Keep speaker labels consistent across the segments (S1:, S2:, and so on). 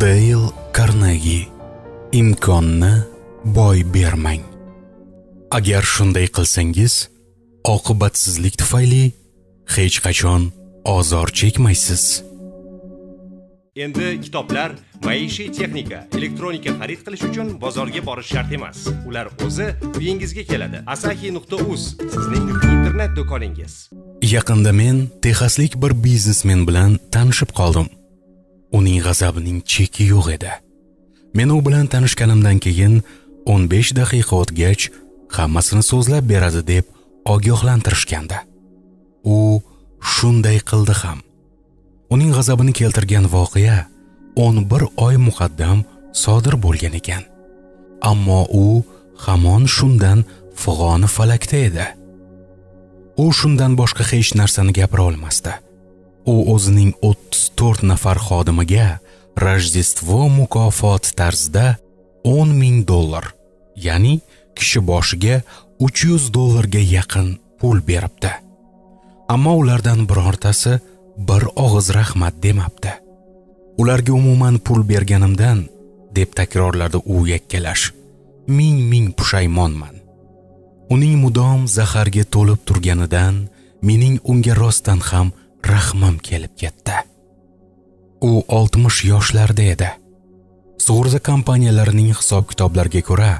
S1: Deyl Karnegi. Imkonni boy bermang. Agar shunday qilsangiz, oqibatsizlik tufayli hech qachon ozor chekmaysiz.
S2: Endi kitoblar, maishiy texnika, elektronika xarid qilish uchun bozorga borish shart emas. Ular o'zi uyingizga keladi. Asahi.uz sizning internet do'koningiz.
S1: Yaqinda men texaslik bir biznesmen bilan tanishib qoldim. Uning g'azabining cheki yo'q edi. Men u bilan tanishganimdan keyin 15 daqiqa o'tgach, hammasini so'zlab beradi deb ogohlantirishgandi. U shunday qildi ham. Uning g'azabini keltirgan voqea 11 oy muqaddam sodir bo'lgan ekan. Ammo u hamon shundan fig'oni falakda edi. U shundan boshqa hech narsani gapira olmasdi. U o'zining 34 nafar xodimiga Rojdestvo mukofoti tarzida 10 ming dollar, ya'ni kishi boshiga 300 dollarga yaqin pul beribdi. Ammo ulardan birortasi bir og'iz rahmat demabdi. "Ularga umuman pul berganimdan", deb takrorladi u yakkalash, "ming ming pushaymonman." Uning mudom zaharga to'lib turganidan mening unga rostdan ham rahmim kelib ketdi. U 60 yoshlarda edi. Sug'urta kompaniyalarining hisob-kitoblariga ko'ra,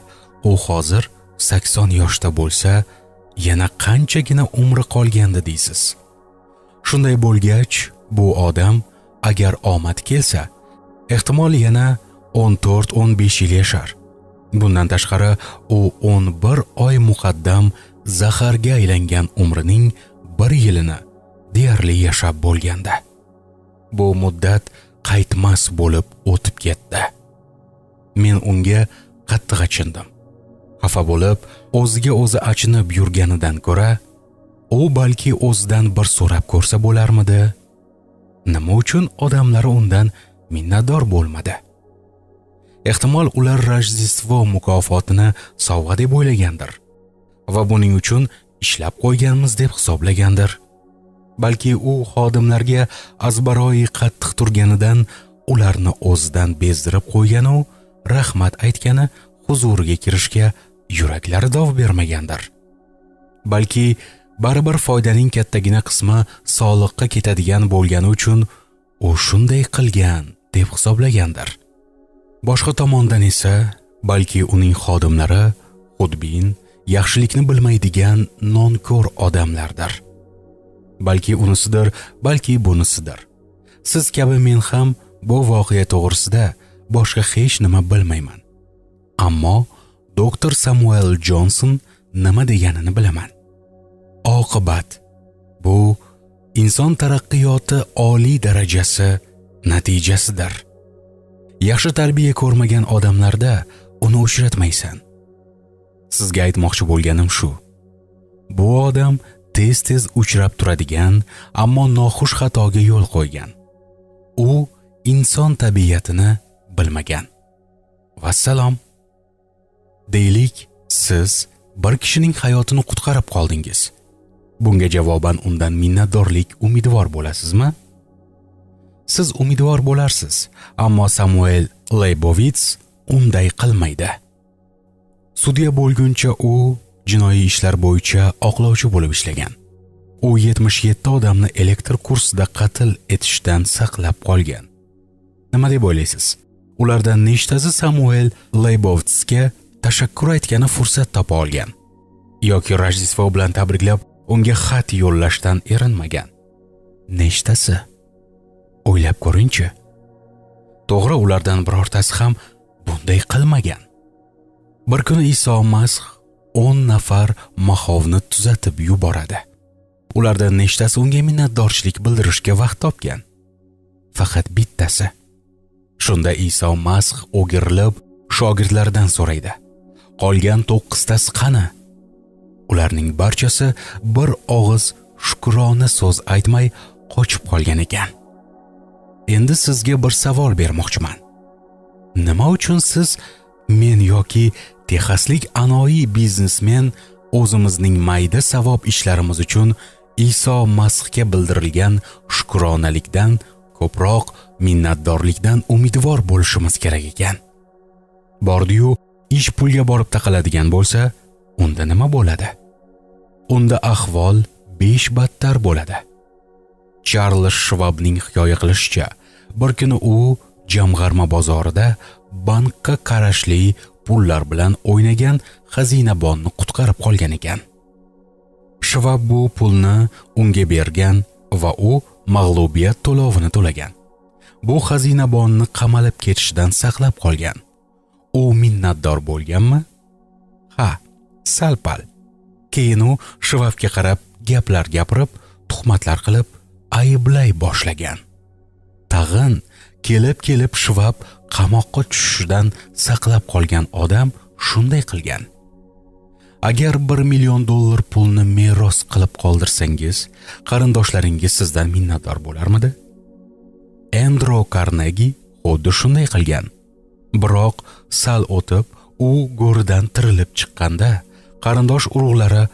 S1: u hozir 80 yoshda bo'lsa, yana qanchagina umri qolgandi deysiz. Shunday bo'lgach, bu odam agar omad kelsa, ehtimol yana 14-15 yil yashar. Bundan tashqari, u 11 oy muqaddam zaharga aylangan umrining bir yilini deyarli yashab bo'lgandi. Bu muddat qaytmas bo'lib o'tib ketdi. Men unga qattiq achindim. Xafa bo'lib, o'ziga o'zi achinib yurganidan ko'ra, u balki o'zidan bir so'rab ko'rsa bo'larmidi? Nima uchun odamlar undan minnatdor bo'lmadi? Ehtimol ular Rojdestvo mukofotini sovg'a deb o'ylagandir va buning uchun ishlab qo'yganmiz deb hisoblagandir. Balki u xodimlarga azbaroyi qattiq turganidan ularni o'zidan bezdirib qo'yganu rahmat aytgani huzuriga kirishga yuraklari dov bermagandir. Balki baribir foydaning kattagina qismi soliqqa ketadigan bo'lgani uchun u shunday qilgan deb hisoblagandir. Boshqa tomondan esa balki uning xodimlari xudbin, yaxshilikni bilmaydigan nonko'r odamlardir. Balki unisidir, balki bunisidir. Siz kabi men ham bu voqea to'g'risida boshqa hech nima bilmayman. Ammo doktor Samuel Jonson nima deganini bilaman. Oqibat bu inson taraqqiyoti oliy darajasi natijasidir. Yaxshi tarbiya ko'rmagan odamlarda uni uchratmaysan. Sizga aytmoqchi bo'lganim shu. Bu odam tez-tez uchrab turadigan, ammo noxush xatoga yo'l qo'ygan. U inson tabiatini bilmagan. Vassalom. Deylik, siz bir kishining hayotini qutqarib qoldingiz. Bunga javoban undan minnatdorlik umidvor bo'lasizmi? Siz umidvor bo'larsiz, ammo Samuel Leybovits unday qilmaydi. Sudya bo'lguncha u jinoiy ishlar bo'yicha oqlovchi bo'lib ishlagan. U 77 odamni elektr kursida qatl etishdan saqlab qolgan. Nima deb o'ylaysiz? Ulardan nechtasi Samuel Leybovitsga tashakkur aytgani fursat topa olgan yoki Rojdestvo bilan tabriklab unga xat yo'llashdan erinmagan? Nechtasi? O'ylab ko'ringchi. To'g'ri, ulardan birortasi ham bunday qilmagan. Bir kuni Iso Masih 10 nafar mahovni tuzatib yuboradi. Ulardan nechtasi unga minnatdorchilik bildirishga vaqt topgan? Faqat bittasi. Shunda Iso Masih o'girilib shogirdlaridan so'raydi: "Qolgan 9 tasi qani?" Ularning barchasi bir og'iz shukrona so'z aytmay qochib qolgan ekan. Endi sizga bir savol bermoqchiman. Nima uchun siz, men yoki texaslik anoyi biznesmen o'zimizning mayda savob ishlarimiz uchun Iso Masihga bildirilgan shukronalikdan ko'proq Minnatdorlikdan umidvor bo'lishimiz kerak ekan. Bordi-yu, ish pulga borib taqaladigan bo'lsa, unda nima bo'ladi? Unda ahvol 5 battar bo'ladi. Charles Schwabning hikoya qilishicha, bir kuni u jamg'arma bozorida bankka qarashli pullar bilan o'ynagan xazinabonni qutqarib qolgan ekan. Schwab bu pulni unga bergan va u mag'lubiyat to'lovini to'lagan. Bu xazinabonni qamalib ketishidan saqlab qolgan. U minnatdor bo'lganmi? Ha, sal-pal. Keyin u Schwabga qarab gaplar gapirib, tuhmatlar qilib, ayblay boshlagan. Tag'in kelib-kelib Schwab qamoqqa tushishidan saqlab qolgan odam shunday qilgan. Agar $1 million pulni meros qilib qoldirsangiz, qarindoshlaringiz sizdan minnatdor bo'larmidi? Endro Karnegi xuddi shunday qilgan. Biroq sal o'tib, u go'ridan tirilib chiqqanda, qarindosh urug'lari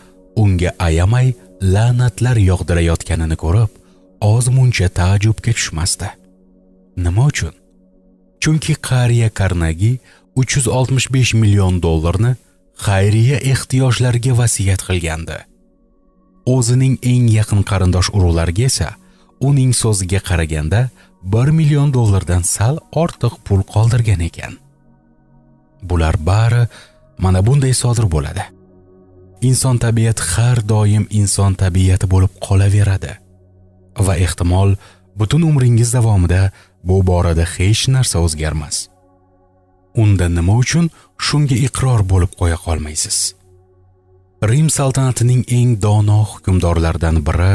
S1: unga ayamay la'natlar yog'dirayotganini ko'rib, ozmuncha ta'jubga tushmasdi. Nima uchun? Chunki qariya Karnegi $365 million xayriya ehtiyojlariga vasiyat qilgandi. O'zining eng yaqin qarindosh urug'lariga esa uning so'ziga qaraganda $1 million sal ortiq pul qoldirgan ekan. Bular bari mana bunday sodir bo'ladi. Inson tabiati har doim inson tabiati bo'lib qolaveradi va ehtimol butun umringiz davomida bu borada hech narsa o'zgarmas. Unda nima uchun shunga iqror bo'lib qo'ya qolmaysiz? Rim saltanatining eng dono hukmdorlaridan biri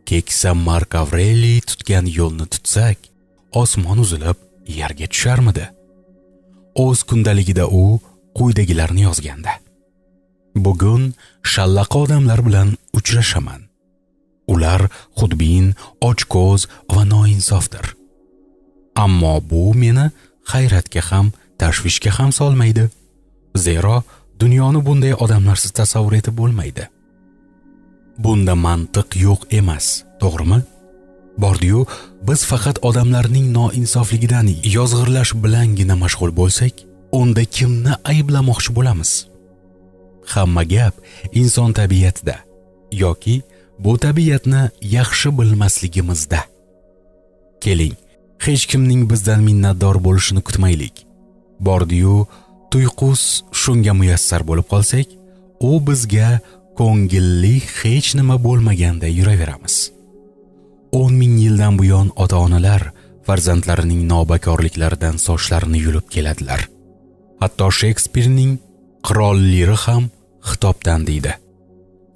S1: keksa Mark Avreliy tutgan yo'lni tutsak, osmon uzilib yerga tusharmidi? O'z kundaligida u quyidagilarni yozgandi: Bugun shallaqa odamlar bilan uchrashaman. Ular xudbin, ochko'z va noinsofdir. Ammo bu meni hayratga ham, tashvishga ham solmaydi. Zero dunyoni bunday odamlarsiz tasavvur etib bo'lmaydi. Bunda mantiq yo'q emas, to'g'rimi? Bordi-yu, biz faqat odamlarning noinsofligidan yozg'irlash bilangina mashg'ul bo'lsak, unda kimni ayblamoqchi bo'lamiz? Hamma gap inson tabiatida yoki bu tabiatni yaxshi bilmasligimizda. Keling, hech kimning bizdan minnatdor bo'lishini kutmaylik. Bordi-yu, tuyqus shunga muyassar bo'lib qolsak, u bizga ko'ngilli hech nima bo'lmaganda yuraveramiz. 10 ming yildan buyon ota-onalar farzandlarining nobakorliklaridan sochlarini yulib keladilar. Hatto Shekspirning Qirol Liri ham xitobdan deydi: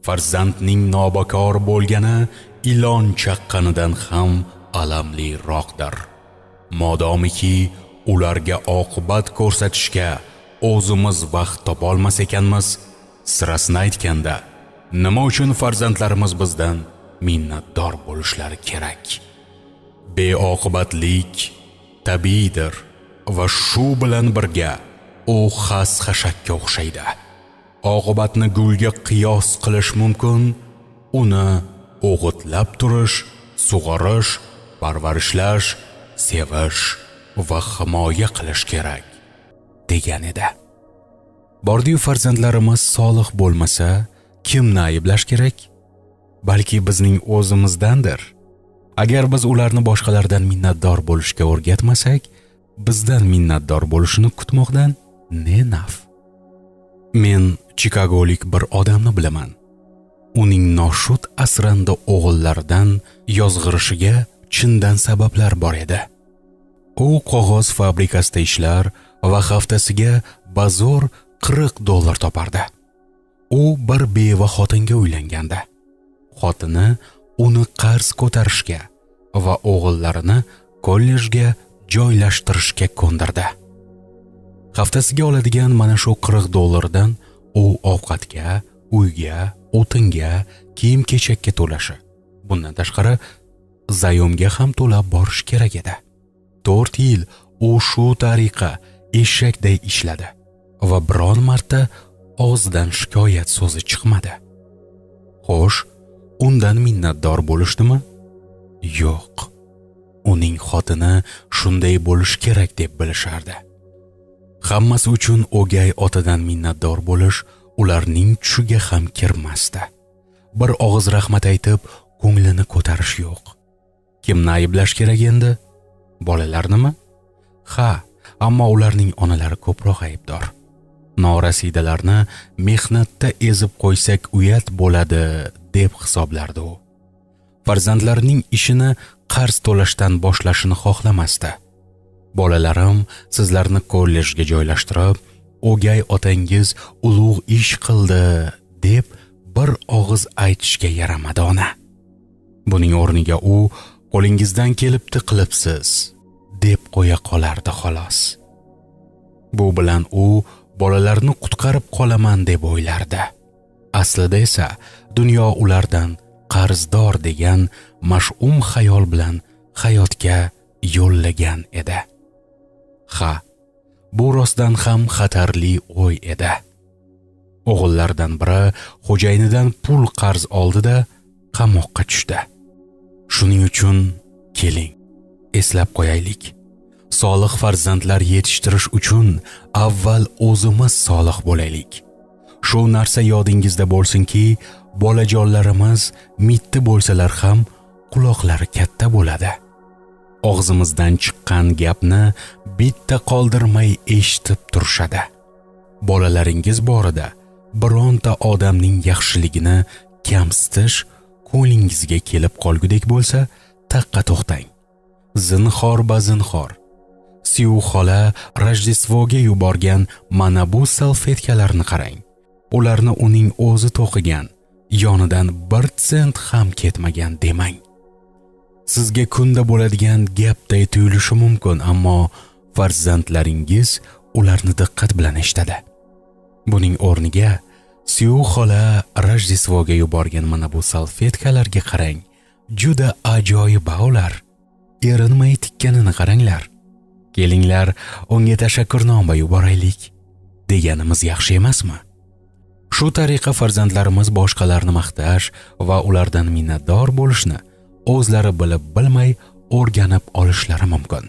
S1: Farzandning nobakor bo'lgani ilon chaqqanidan ham alamliroqdir. Modomiki ularga oqibat ko'rsatishga o'zimiz vaqt topolmas ekanmiz, sirasini aytganda, nima uchun farzandlarimiz bizdan minnatdor bo'lishlari kerak? Beoqibatlik tabiiydir va shu bilan birga u xas-xashakka o'xshaydi. Oqibatni gulga qiyos qilish mumkin, uni o'g'itlab turish, sug'orish, parvarishlash, sevish va himoya qilish kerak, degan edi. Bordiyu farzandlarimiz solih bo'lmasa, kimni ayblash kerak? Balki bizning o'zimizdandir. Agar biz ularni boshqalardan minnatdor bo'lishga o'rgatmasak, bizdan minnatdor bo'lishini kutmoqdan ne naf? Men Chikagolik bir odamni bilaman. Uning noshud asrandi o'g'illaridan yozg'irishiga chindan sabablar bor edi. U qog'oz fabrikasida ishlar va haftasiga bazo'r $40 topardi. U bir beva xotinga uylangandi. Xotini uni qarz ko'tarishga va o'g'illarini kollejga joylashtirishga ko'ndirdi. Haftasiga oladigan mana shu $40 dan u ovqatga, uyga, o'tinga, kiyim-kechakka to'lashi. Bundan tashqari zayomga ham to'lab borish kerak edi. 4 yil u shu tariqa eshakday ishladi va biron marta og'zidan shikoyat so'zi chiqmadi. Xo'sh, undan minnatdor bo'lishdimi? Yo'q. Uning xotini shunday bo'lish kerak deb bilishardi. Hammasi uchun o'gay otadan minnatdor bo'lish ularning tushiga ham kirmasdi. Bir og'iz rahmat aytib, ko'nglini ko'tarish yo'q. Kimni ayblash kerak endi? Bolalarnimi? Ha, ammo ularning onalari ko'proq aybdor. Norasidalarni mehnatda ezib qo'ysak uyat bo'ladi deb hisoblardi u. Farzandlarining ishini qarz to'lashdan boshlashini xohlamasdi. Bolalarim, sizlarni kollejga joylashtirib, o'gay otangiz ulug' ish qildi deb bir og'iz aytishga yaramadi ona. Buning o'rniga u qo'lingizdan kelibdi qilibsiz deb qo'ya qolardi xolos. Bu bilan u bolalarni qutqarib qolaman deb o'ylardi. Aslida esa dunyo ulardan qarzdor degan mash'um xayol bilan hayotga yo'llagan edi. Ha, bu rostdan ham xatarli o'y edi. O'g'illardan biri xo'jayinidan pul qarz oldi-da qamoqqa tushdi. Shuning uchun keling, eslab qo'yaylik. Solih farzandlar yetishtirish uchun avval o'zimiz solih bo'laylik. Shu narsa yodingizda bo'lsinki, bolajonlarimiz mitti bo'lsalar ham quloqlari katta bo'ladi. Og'zimizdan chiqqan gapni bitta qoldirmay eshitib turishadi. Bolalaringiz borida bironta odamning yaxshiligini kamsitish ko'nglingizga kelib qolgudek bo'lsa, taqqa to'xtang. Zinhor bazinhor. Siu xola Rojdestvoga yuborgan mana bu salfetkalarni qarang. Ularni uning o'zi to'qigan, yonidan 1 sent ham ketmagan demang. Sizga kunda bo'ladigan gapday tuyulishi mumkin, ammo farzandlaringiz ularni diqqat bilan eshitadi. Buning o'rniga Siu xola Rojdestvoga yuborgan mana bu salfetkalarga qarang. Juda ajoyib ular. Erinmay tikkanini qaranglar. Kelinglar, unga tashakkurnoma yuboraylik deganimiz yaxshi emasmi? Shu tariqa farzandlarimiz boshqalarni maqtash va ulardan minnatdor bo'lishni o'zlari bilib bilmay o'rganib olishlari mumkin.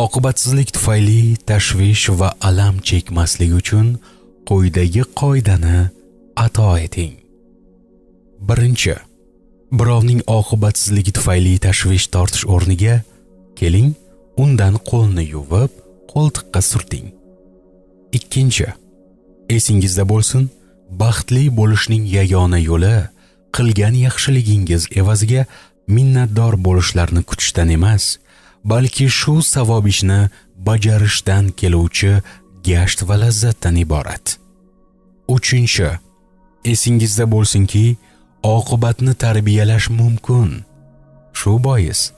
S1: Oqibatsizlik tufayli tashvish va alam chekmaslik uchun quyidagi qoidani ato eting. Birinchi, birovning oqibatsizligi tufayli tashvish tortish o'rniga keling, undan qo'lni yuvib, qo'ltiqqa surting. Ikkinchi, esingizda bo'lsin, baxtli bo'lishning yagona yo'li qilgan yaxshiligingiz evaziga minnatdor bo'lishlarini kutishdan emas, balki shu savob ishni bajarishdan keluvchi gasht va lazzatdan iborat. Uchinchi, esingizda bo'lsinki, oqibatni tarbiyalash mumkin. Shu bois,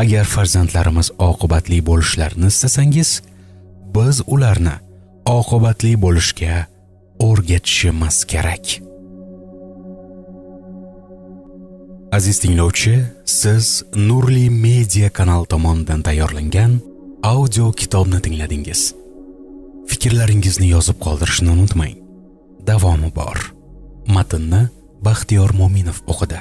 S1: agar farzandlarimiz oqibatli bo'lishlarini istasangiz, biz ularni oqibatli bo'lishga o'rgatishimiz kerak. Aziz tinglovchi, siz Nurli Media kanal tomonidan tayyorlangan audio kitobni tingladingiz. Fikrlaringizni yozib qoldirishni unutmang. Davomi bor. Matnni Baxtiyor Mo'minov o'qidi.